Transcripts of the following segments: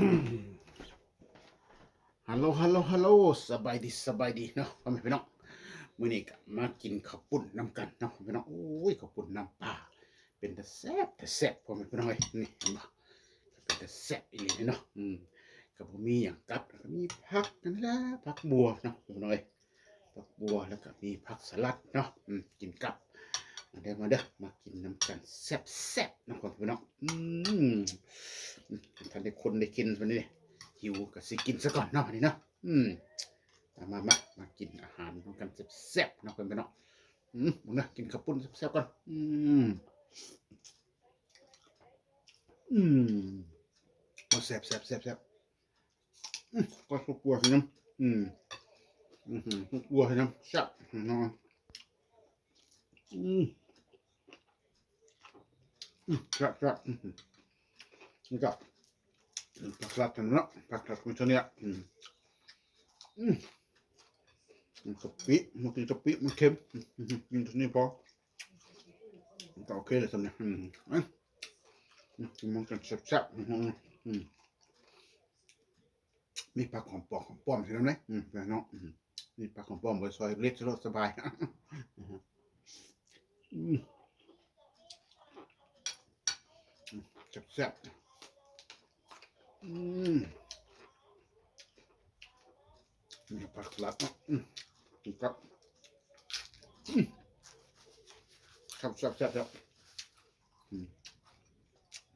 ຮັລໂຫຼ ຮັລໂຫຼ ຮັລໂຫຼ ສະບາຍດີ ສະບາຍດີເນາະ ພໍ່ແມ່ພີ່ນ້ອງ. ມື້ນີ້ກໍມາກິນເຂົ້າປຸ້ນນຳກັນເນາະ ພີ່ນ້ອງ. ໂອ້ຍ ເຂົ້າປຸ້ນນ້ຳປາ ເປັນຕາແຊບ ຕາແຊບ ພໍ່ແມ່ພີ່ນ້ອງເອີຍ. ນີ້ເຫັນບໍ່ ເປັນຕາແຊບອີ່ຫຼີເນາະ. ອືມ ກໍບໍ່ມີຫຍັງກັບ ກໍມີຜັກຫັ້ນແຫຼະ ຜັກບົວເນາະ ພີ່ນ້ອງເອີຍ. ຜັກບົວ ແລ້ວກໍມີຜັກສະຫຼັດເນາະ ອືມ ກິນກັບ. ມາເດີ ມາເດີ ມາກິນນຳກັນແຊບໆ ເນາະ ພໍ່ແມ່ພີ່ນ້ອງ. ອືມ ອືມ ບໍ່ທັນໄດ້ຄົນໄດ້ກິນປານນີ້ ຫິວກໍຊິກິນຊະກ່ອນເນາະ ອັນນີ້ເນາະ. ອືມ ມາ ມາ ມາ ມາກິນອາຫານນຳກັນແຊບໆ ເນາະ ພໍ່ແມ່ພີ່ນ້ອງ. ອືມ ເບິ່ງເດີ ກິນເຂົ້າປຸ້ນແຊບໆກ່ອນ. ອືມ ອືມ ໂອ້ ແຊບໆໆໆ. ອືມ ກໍສຸກກົວໃສ່ນຳ. ອືມ ອືມ ສຸກກົວໃສ່ນຳ ແຊບເນາະ. ອືມ ອືມ ແຊບໆ. ອືມ ນີ້ກໍຜັກສະຫຼັດເນາະ ຜັກສະຫຼັດຂອງເຮົານີ້. ອືມ ອືມ ກະປິ ມັນກິນກະປິ ມັນເຄັມ. ອືມ ກິນເທົ່ານີ້ພໍ ກໍໂອເຄແລ້ວສ່ຳນີ້. ອືມ ອືມ ກິນນຳກັນແຊບໆ. ອືມ ອືມ ມີຜັກຫອມປອມ ຫອມປ້ອມໃສ່ນຳເດ້ ອືມ ພີ່ນ້ອງ. ອືມ ມີຜັກຫອມປ້ອມໄວ້ຊອຍເລັດ ສະດວກສະບາຍ. ອືມ ອືມ ແຊບໆ. ອືມ ນີ້ຜັກສະຫຼັດເນາະ. ອືມ ກິນກັບ ອືມ ແຊບໆໆ. ອືມ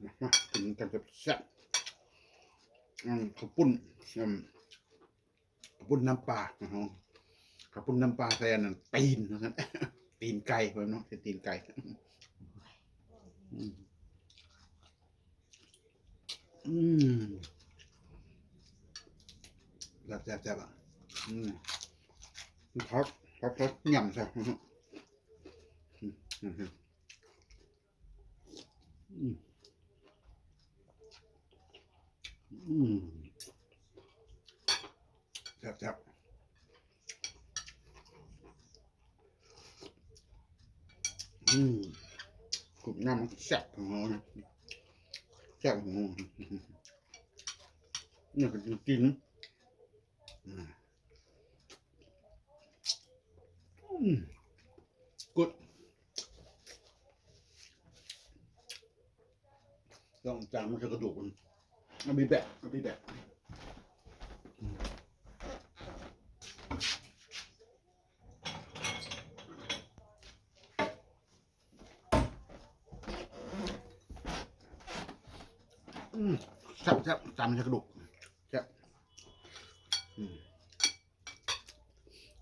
ມາ ມາກິນກັນແຊບໆ. ອືມ ເຂົ້າປຸ້ນ ອືມ ເຂົ້າປຸ້ນນ້ຳປາເນາະ ເຂົ້າປຸ້ນນ້ຳປາໃສ່ອັນນັ້ນ ຕີນວ່າຊັ້ນ ຕີນໄກ່ເພິ່ນເນາະ ໃສ່ຕີນໄກ່. ອືມ ອືມ ແຊບໆໆ ອະ. ອືມ ຜັກ ຜັກ ຜັກຫຍ້ຳໃສ່ ອືມ ອືມ ອືມ ອືມ ແຊບໆ. ອືມ ກຸບນ້ຳມັນແຊບ ແຊບ ນີ້ກໍກິນ ອືມ ອືມ ກຸດ ຕ້ອງຈາມມັນຈະກະດູກມັນ I'll be back, I'll be back. ອືມ ແຊບໆ ຈາມໃສ່ກະດູກ ແຊບ. ອືມ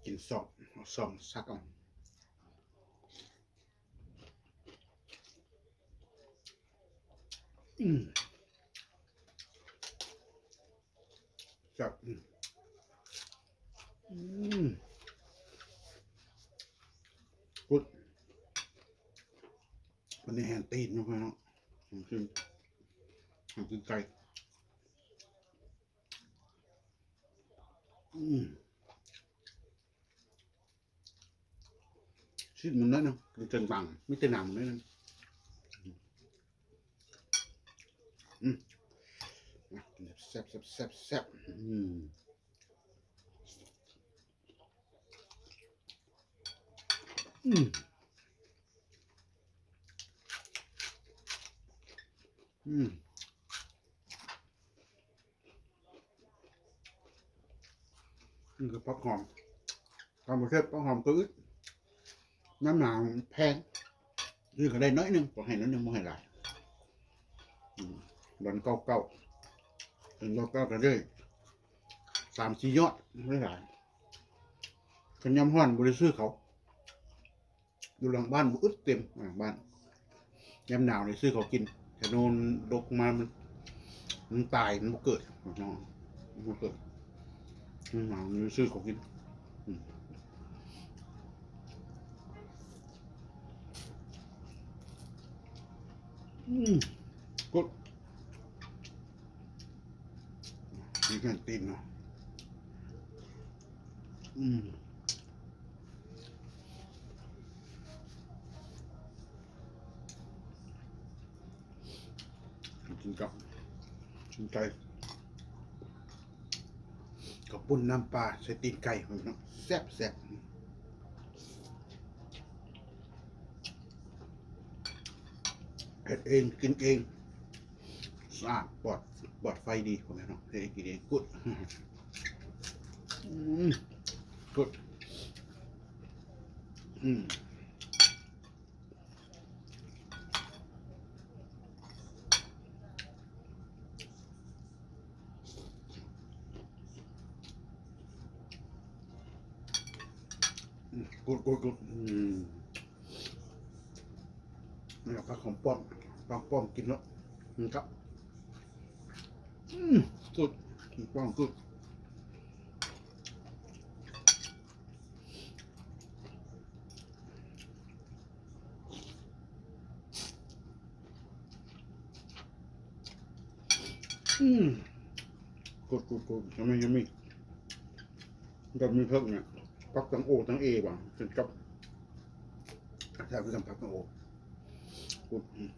ກິນຊອກ ເອົາຊອກສັກເອົາ. ອືມ ແຊບ ອືມ ອືມ ກຸດ ວັນນີ້ແຮງຕີນເນາະ ເນາະ ຫາມກິນ ຫາມກິນໄກ່ ອືມ. ຊີ້ນມັນໜ້ອຍໜຶ່ງ ມັນເຖິງບາງ ມີແຕ່ໜັງໜ້ອຍໜຶ່ງ. ອືມ ແຊບໆໆໆ ອືມ ອືມ ອືມ. ນີ້ກໍຜັກຫອມ ຕ່າງປະເທດຜັກຫອມກໍອຶດ ຍາມໜາວແພງ ຊື້ກໍໄດ້ໜ້ອຍໜຶ່ງ ກໍໃຫ້ໜ້ອຍໜຶ່ງ ບໍ່ໃຫ້ຫຼາຍ. ອືມ ດອນເກົ້າເກົ້າ ເປັນດອນເກົ້າກໍໄດ້ສາມສີ່ຍອດ ບໍ່ໄດ້ຫຼາຍ. ຄັນຍາມຮ້ອນບໍ່ໄດ້ຊື້ເຂົາ. ຢູ່ຫຼັງບ້ານບໍ່ອຶດ ເຕັມຫຼັງບ້ານ. ຍາມໜາວນີ້ຊື້ເຂົາກິນ ແຕ່ໂນນດົກມາ ມັນ ມັນຕາຍ ມັນບໍ່ເກີດເນາະ ມັນບໍ່ເກີດ. ຍາມໜາວນີ້ຊື້ເຂົາກິນ. ອືມ ອືມ ກົດ ມີແກງຕີນເນາະ. ອືມ ກິນກັບ ກິນໄກ່. ເຂົ້າປຸ້ນນ້ຳປາໃສ່ຕີນໄກ່ ເນາະ ແຊບໆ ເຮັດເອງ ກິນເອງ ສະອາດ ປອດ ປອດໄຟດີ ພໍ່ແມ່ເນາະ ເຮັດເອງກິນເອງ ກຸດ ອືມ ກຸດ ອືມ. ອືມ ກຸດໆໆ ອືມ ນີ້ ຜັກຫອມປ້ອມ ຜັກປ້ອມກິນເນາະ ອືມ ຄັບ ອືມ ກຸດ ປ້ອມກຸດ. ອືມ ກຸດໆໆ ຍຳມີ ຍຳມີ ແບບມີເພິ່ງນີ້ ຜັກຕັງໂອຕັງເອຫວາ ກິນກັບ ແຊບຄືກັນ ຜັກຕັງໂອ ກຸດ ອືມ.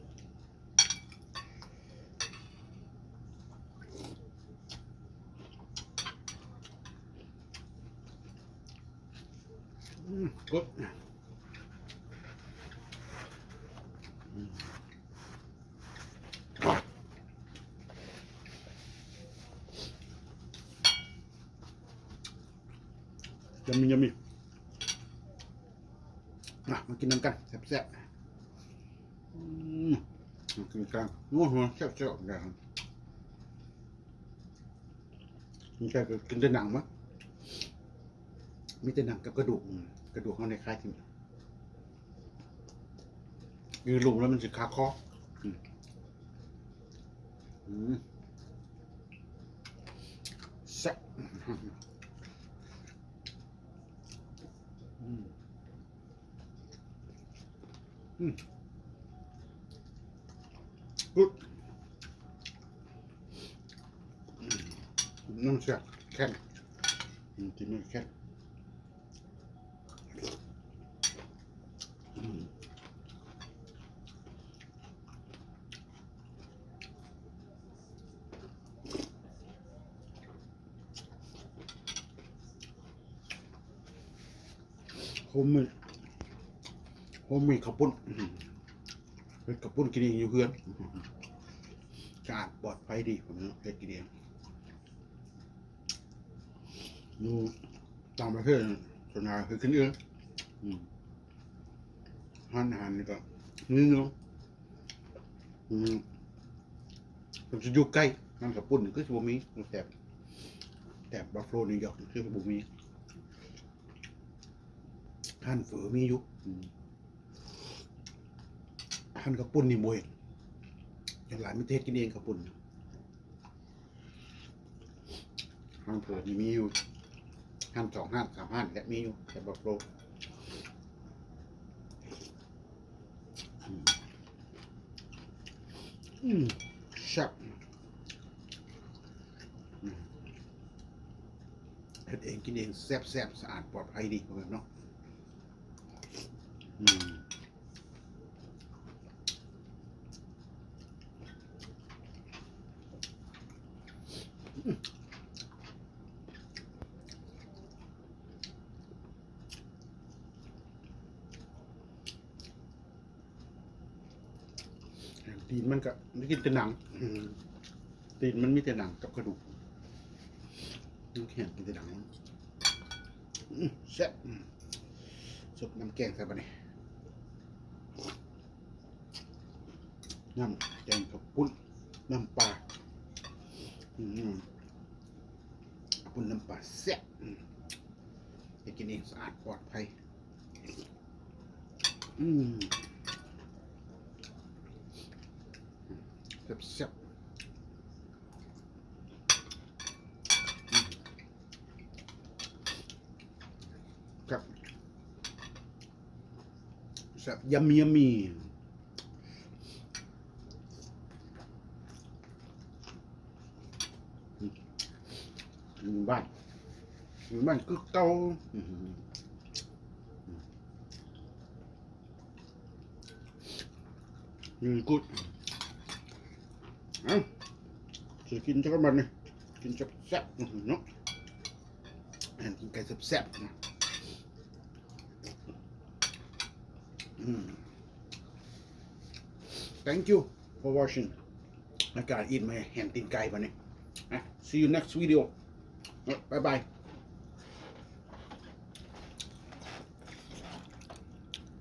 ອືມ ກົດ ອືມ ຍຳມີ ຍຳມີ ມາ ມາກິນນຳກັນ ແຊບໆ ອືມ ມາກິນກັນ ໂອ້ໂຫ ແຊບໆ ເດ້ ກິນແຕ່ໜັງ ມີແຕ່ໜັງກັບກະດູກ ອືມ ກະດູກເຮົາໃນຄາຍຖິ້ມ ຢູ່ລຸ່ມແລ້ວມັນຊິຄາຄໍ ອືມ ອືມ ແຊບ ອືມ ອືມ ກຸດ ອືມ ນ້ຳແຊບ ແຄນ ອືມ ກິນແຄນ ອືມ. ໂຮມເມດ ໂຮມເມດເຂົ້າປຸ້ນ ເຮັດເຂົ້າປຸ້ນກິນເອງຢູ່ເຮືອນ ສະອາດປອດໄພດີ ເຮັດກິນເອງ ຢູ່ຕ່າງປະເທດສ່ວນຫຼາຍເຮັດກິນເອງ ອືມ ຮ້ານອາຫານນີ້ກໍມີຢູ່ ອືມ ມັນຊິຢູ່ໃກ້ ຮ້ານເຂົ້າປຸ້ນນີ້ຄືຊິບໍ່ມີ ແຖບ ແຖບບັບໂຟລນິວຢອກນີ້ຄືຊິບໍ່ມີ ຮ້ານເຝີມີຢູ່ ອືມ ຮ້ານເຂົ້າປຸ້ນນີ້ບໍ່ເຫັນ ສ່ວນຫຼາຍມີແຕ່ເຮັດກິນເອງເຂົ້າປຸ້ນ ຮ້ານເຝີນີ້ມີຢູ່ ຮ້ານສອງຮ້ານສາມຮ້ານແຫຼະມີຢູ່ ແຖບບັບໂຟລ ອືມ ອືມ ແຊບ ອືມ ເຮັດເອງກິນເອງ ແຊບໆ ສະອາດ ປອດໄພດີ ເນາະ ອືມ. ຕີນມັນກະໄດ້ກິນແຕ່ໜັງ ອືມ ຕີນມັນມີແຕ່ໜັງກັບກະດູກ ມັນແຂງກິນແຕ່ໜັງ ອືມ ແຊບ ອືມ ສົດນ້ຳແກງໃສ່ບາດນີ້ ນ້ຳແກງເຂົ້າປຸ້ນ ນ້ຳປາ ອືມ ເຂົ້າປຸ້ນນ້ຳປາແຊບ ອືມ ເຮັດກິນເອງສະອາດປອດໄພ ອືມ ແຊບໆ ອືມ ແຊບ ແຊບ yummy yummy ອືມ ຢູ່ບ້ານ ຢູ່ບ້ານຄືເກົ່າ ອືມ ອືມ ກຸດ ເອົ້າ ຊິກິນຈັກບາດນີ້ ກິນແຊບໆ ເນາະ. แฮนตีนไก่แซ่บๆนะ อืม Thank you for watching. I gotta eat my แฮนตีนไก่บัดนี้ See you next video. Bye bye.